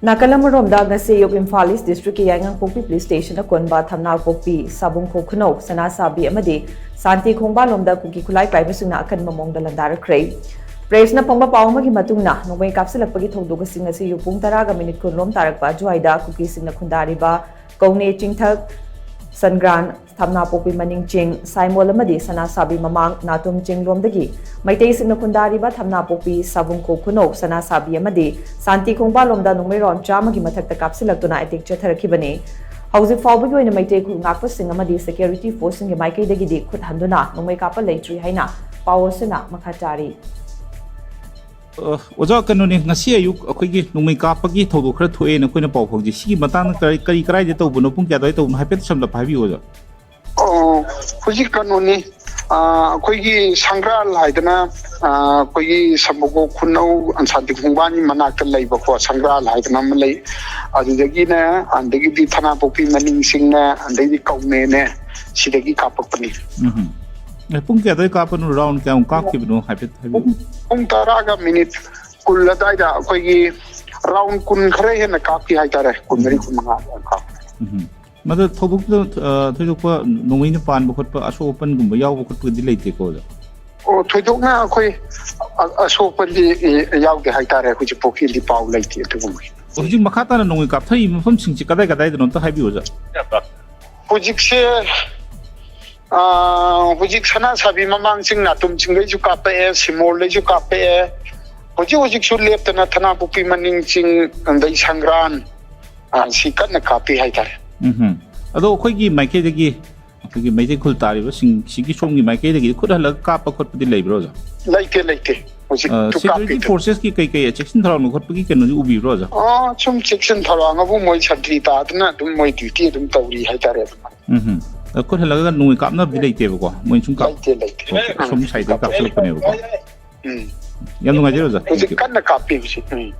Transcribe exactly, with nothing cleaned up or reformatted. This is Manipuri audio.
ꯅꯥꯀꯜ ꯑꯃꯔꯣꯝꯗ, ꯉꯁꯤ ꯑꯌꯨꯛ ꯏꯝꯐꯥꯜ ꯏꯁ ꯗꯤꯁꯇ꯭ꯔꯤꯛꯀꯤ ꯌꯥꯏꯉꯪꯄꯣꯛꯄꯤ ꯄꯨꯂꯤꯁ ꯁ꯭ꯇꯦꯁꯟ ꯑꯀꯣꯟꯕ ꯊꯝꯅꯥꯄꯣꯛꯄꯤ, ꯁꯥꯕꯨꯡꯈꯣꯛ ꯈꯨꯅꯧ, ꯁꯅꯥꯁꯥꯕꯤ ꯑꯃꯗꯤ ꯁꯥꯟꯇꯤ ꯈꯣꯡꯕꯥꯂꯣꯝꯗ ꯀꯨꯀꯤ ꯈꯨꯠꯂꯥꯏ ꯄꯥꯏꯕꯁꯤꯡꯅ ꯑꯀꯟꯕ ꯃꯑꯣꯡꯗ ꯂꯥꯟꯗꯥꯔꯛꯈ꯭ꯔꯦ꯫ ꯄ꯭ꯔꯦꯁꯅ ꯐꯪꯕ ꯄꯥꯎ ꯑꯃꯒꯤ ꯃꯇꯨꯡꯅ, ꯅꯣꯡꯃꯩ ꯀꯥꯞꯁꯤꯜꯂꯛꯄꯒꯤ ꯊꯧꯗꯣꯛ ꯑꯁꯤ ꯉꯁꯤ ꯑꯌꯨꯛ ꯄꯨꯡ ꯇꯔꯥꯒ ꯃꯤꯅꯤꯠ ꯀꯨꯟ ꯂꯣꯝ ꯇꯥꯔꯛꯄ ꯑꯗꯨꯋꯥꯏꯗ ꯀꯨꯀꯤꯁꯤꯡꯅ ꯈꯨꯟꯗꯥꯔꯤꯕ ꯀꯧꯅꯦ ꯆꯤꯡꯊꯛ, ꯁꯟꯒ꯭ꯔꯥꯟ, ꯊꯝꯅꯥꯄꯣꯛꯄꯤ ꯃꯅꯤꯡ ꯆꯤꯡ, ꯁꯥꯏꯃꯣꯜ ꯑꯃꯗꯤ ꯁꯅꯥꯁꯥꯕꯤ ꯃꯃꯥꯡ ꯅꯥꯇꯨꯝ ꯆꯤꯡꯂꯣꯝꯗꯒꯤ ꯃꯩꯇꯩꯁꯤꯡꯅ ꯈꯨꯟꯗꯥꯔꯤꯕ ꯊꯝꯅꯥꯄꯣꯛꯄꯤ, ꯁꯥꯕꯨꯡꯈꯣꯛ ꯈꯨꯅꯧ, ꯁꯅꯥꯁꯥꯕꯤ ꯑꯃꯗꯤ ꯁꯥꯟꯇꯤ ꯈꯣꯡꯕꯥꯂꯣꯝꯗ ꯅꯣꯡꯃꯩꯔꯣꯟ ꯆꯥꯝꯃꯒꯤ ꯃꯊꯛꯇ ꯀꯥꯞꯁꯤꯜꯂꯛꯇꯨꯅ ꯑꯦꯇꯦꯛ ꯆꯠꯊꯔꯛꯈꯤꯕꯅꯤ꯫ ꯍꯧꯖꯤꯛ ꯐꯥꯎꯕꯒꯤ ꯑꯣꯏꯅ ꯃꯩꯇꯩ ꯈꯨꯜ ꯉꯥꯛꯄꯁꯤꯡ ꯑꯃꯗꯤ ꯁꯦꯀ꯭ꯌꯨꯔꯤꯇꯤ ꯐꯣꯔꯁꯁꯤꯡꯒꯤ ꯃꯥꯏꯀꯩꯗꯒꯤꯗꯤ ꯈꯨꯠ ꯍꯟꯗꯨꯅ ꯅꯣꯡꯃꯩ ꯀꯥꯞꯄ ꯂꯩꯇ꯭ꯔꯤ ꯍꯥꯏꯅ ꯄꯥꯎ ꯑꯁꯤꯅ ꯃꯈꯥ ꯇꯥꯔꯤ꯫ ꯑ, ꯑꯣꯖꯥ, ꯀꯩꯅꯣꯅꯦ, ꯉꯁꯤ ꯑꯌꯨꯛ ꯑꯩꯈꯣꯏꯒꯤ ꯅꯣꯡꯃꯩ ꯀꯥꯞꯄꯒꯤ ꯊꯧꯗꯣꯛ ꯈꯔ ꯊꯣꯛꯑꯦꯅ ꯑꯩꯈꯣꯏꯅ ꯄꯥꯎ ꯐꯪꯖꯩ꯫ ꯁꯤꯒꯤ ꯃꯇꯥꯡꯗ ꯀꯔꯤ, ꯀꯔꯤ ꯀꯔꯥꯏꯗ ꯇꯧꯕꯅꯣ, ꯄꯨꯡ ꯀꯌꯥ ꯑꯗꯨꯋꯥꯏ ꯇꯧꯕꯅꯣ, ꯍꯥꯏꯐꯦꯠ ꯁꯝꯂꯞꯄ ꯍꯥꯏꯕꯤꯌꯨ, ꯑꯣꯖꯥ꯫ ꯑꯣ, ꯍꯧꯖꯤꯛ ꯀꯩꯅꯣꯅꯤ, ꯑ, ꯑꯩꯈꯣꯏꯒꯤ ꯁꯪꯒ꯭ꯔꯥꯜ ꯍꯥꯏꯗꯅ, ꯑ, ꯑꯩꯈꯣꯏꯒꯤ ꯁꯝꯕꯨꯀꯣꯛ ꯈꯨꯅꯧ ꯑꯟꯁꯥꯟꯇꯤ ꯈꯣꯡꯕꯥꯟꯒꯤ ꯃꯅꯥꯛꯇ ꯂꯩꯕꯀꯣ, ꯁꯪꯒ꯭ꯔꯥꯜ ꯍꯥꯏꯗꯅ ꯑꯃ ꯂꯩ꯫ ꯑꯗꯨꯗꯒꯤꯅꯦ, ꯑꯗꯒꯤꯗꯤ ꯊꯅꯥꯄꯣꯛꯄꯤ ꯃꯅꯤꯡꯁꯤꯡꯅꯦ, ꯑꯗꯩꯗꯤ ꯀꯧꯅꯦꯅꯦ, ꯁꯤꯗꯒꯤ ꯀꯥꯞꯄꯛꯄꯅꯤ꯫ ꯎꯝ꯫ ꯑꯦ, ꯄꯨꯡ ꯀꯌꯥꯗ ꯀꯥꯞꯄꯅꯣ? ꯔꯥꯎꯟ ꯀꯌꯥꯃꯨꯛ ꯀꯥꯞꯈꯤꯕꯅꯣ ꯍꯥꯏꯐꯦꯠ ꯍꯥꯏꯕꯤꯌꯨ꯫ ꯄꯨꯡ, ꯄꯨꯡ ꯇꯔꯥꯒ ꯃꯤꯅꯤꯠ ꯀꯨꯟ ꯑꯗꯥꯏꯗ ꯑꯩꯈꯣꯏꯒꯤ ꯔꯥꯎꯟ ꯀꯨꯟ ꯈꯔ ꯍꯦꯟꯅ ꯀꯥꯞꯈꯤ ꯍꯥꯏꯇꯥꯔꯦ, ꯀꯨꯟꯃꯔꯤ, ꯎꯝ꯫ ꯀꯨꯟꯃꯉꯥ ꯑꯗꯨꯃꯥꯏꯅ ꯀꯥꯞꯈꯤ꯫ ꯎꯝ꯫ ꯃꯗꯨ ꯊꯧꯗꯣꯛꯇꯨꯗ, ꯑ, ꯊꯣꯏꯗꯣꯛꯄ ꯅꯣꯡꯃꯩꯅ ꯄꯥꯟꯕ ꯈꯣꯠꯄ, ꯑꯁꯣꯛ ꯑꯄꯟꯒꯨꯝꯕ ꯌꯥꯎꯕ ꯈꯣꯠꯄꯒꯗꯤ ꯂꯩꯇꯦꯀꯣ, ꯑꯣꯖꯥ? ꯑꯣ, ꯊꯣꯏꯗꯣꯛꯅ ꯑꯩꯈꯣꯏ ꯑ-, ꯑꯁꯣꯛꯄꯗꯤ, ꯑꯦ, ꯌꯥꯎꯗꯦ ꯍꯥꯏꯇꯥꯔꯦ, ꯍꯧꯖꯤꯛ ꯐꯥꯎꯒꯤꯗꯤ ꯄꯥꯎ ꯂꯩꯇꯦ ꯑꯗꯨꯒꯨꯝꯕꯒꯤ꯫ ꯍꯧꯖꯤꯛ ꯃꯈꯥ ꯇꯥꯅ ꯅꯣꯡꯃꯩ ꯀꯥꯞꯊꯔꯤꯕ ꯃꯐꯝꯁꯤꯡꯁꯤ ꯀꯗꯥꯏ ꯀꯗꯥꯏꯗꯅꯣ ꯑꯝꯇ ꯍꯥꯏꯕꯤꯌꯨ, ꯑꯣꯖꯥ꯫ ꯍꯧꯖꯤꯛꯁꯦ, ꯑ, ꯍꯧꯖꯤꯛ ꯁꯅꯥꯁꯥꯕꯤ ꯃꯃꯥꯡ ꯆꯤꯡ ꯅꯥꯇꯨꯝ ꯆꯤꯡꯗꯩꯁꯨ ꯀꯥꯞꯄꯛꯑꯦ, ꯁꯤꯃꯣꯜꯗꯩꯁꯨ ꯀꯥꯞꯄꯛꯑꯦ꯫ ꯍꯧꯖꯤꯛ ꯍꯧꯖꯤꯛꯁꯨ ꯂꯦꯞꯇꯅ ꯊꯅꯥꯄꯣꯛꯄꯤ ꯃꯅꯤꯡ ꯆꯤꯡ, ꯑꯗꯩ ꯁꯪꯒ꯭ꯔꯥꯟ, ꯑ, ꯁꯤ ꯀꯟꯅ ꯀꯥꯞꯄꯤ ꯍꯥꯏꯇꯥꯔꯦ꯫ ꯎꯝꯍꯨꯝ꯫ ꯑꯗꯣ ꯑꯩꯈꯣꯏꯒꯤ ꯃꯥꯏꯀꯩꯗꯒꯤ, ꯑꯩꯈꯣꯏꯒꯤ ꯃꯩꯇꯩ ꯈꯨꯜ ꯇꯥꯔꯤꯕꯁꯤꯡ ꯁꯤꯒꯤ ꯁꯣꯝꯒꯤ ꯃꯥꯏꯀꯩꯗꯒꯤ ꯈꯨꯠ ꯍꯜꯂꯒ ꯀꯥꯞꯄ ꯈꯣꯠꯄꯗꯤ ꯂꯩꯕ꯭ꯔꯣ, ꯑꯣꯖꯥ? ꯂꯩꯇꯦ, ꯂꯩꯇꯦ꯫ ꯍꯧꯖꯤꯛ ꯑ, ꯁꯦꯀ꯭ꯌꯨꯔꯤꯇꯤ ꯀꯥꯞꯄꯤꯗꯦ꯫ ꯐꯣꯔꯁꯦꯁꯀꯤ ꯀꯩ ꯀꯩ ꯆꯦꯛꯁꯤꯟ ꯊꯧꯔꯥꯡ ꯂꯧꯈꯠꯄꯒꯤ ꯀꯩꯅꯣꯗꯤ ꯎꯕꯤꯕ꯭ꯔꯣ, ꯑꯣꯖꯥ? ꯑ, ꯁꯨꯝ ꯆꯦꯛꯁꯤꯟ ꯊꯧꯔꯥꯡ ꯑꯕꯨ ꯃꯣꯏ ꯁꯟꯇ꯭ꯔꯤ ꯇꯥꯗꯅ ꯑꯗꯨꯝ ꯃꯣꯏ ꯗ꯭ꯌꯨꯇꯤ ꯑꯗꯨꯝ ꯇꯧꯔꯤ ꯍꯥꯏꯇꯥꯔꯦ ꯑꯗꯨꯃꯥꯏꯅ꯫ ꯎꯝꯍꯨꯝ꯫ ꯑ, ꯈꯨꯠ ꯍꯜꯂꯒ ꯅꯣꯡꯃꯩ ꯀꯥꯞꯅꯕꯗꯤ ꯂꯩꯇꯦꯕꯀꯣ? ꯃꯣꯏ ꯁꯨꯝ ꯀꯥꯞ-, ꯂꯩꯇꯦ, ꯂꯩꯇꯦ꯫ ꯑꯣꯀꯦ, ꯎꯝ꯫ ꯑꯁꯣꯝ ꯁꯥꯏꯗꯇꯒꯤ ꯀꯥꯞꯁꯤꯜꯂꯛꯄꯅꯦꯕꯀꯣ? ꯎꯝ꯫ ꯌꯥꯝ ꯅꯨꯡꯉꯥꯏꯖꯔꯦ, ꯑꯣꯖꯥ꯫ ꯍꯧꯖꯤꯛ ꯊꯦꯡꯀ꯭ꯌꯨ꯫ ꯀꯟꯅ ꯀꯥꯞꯄꯤ ꯍꯧꯖꯤꯛ꯫ ꯎꯝ꯫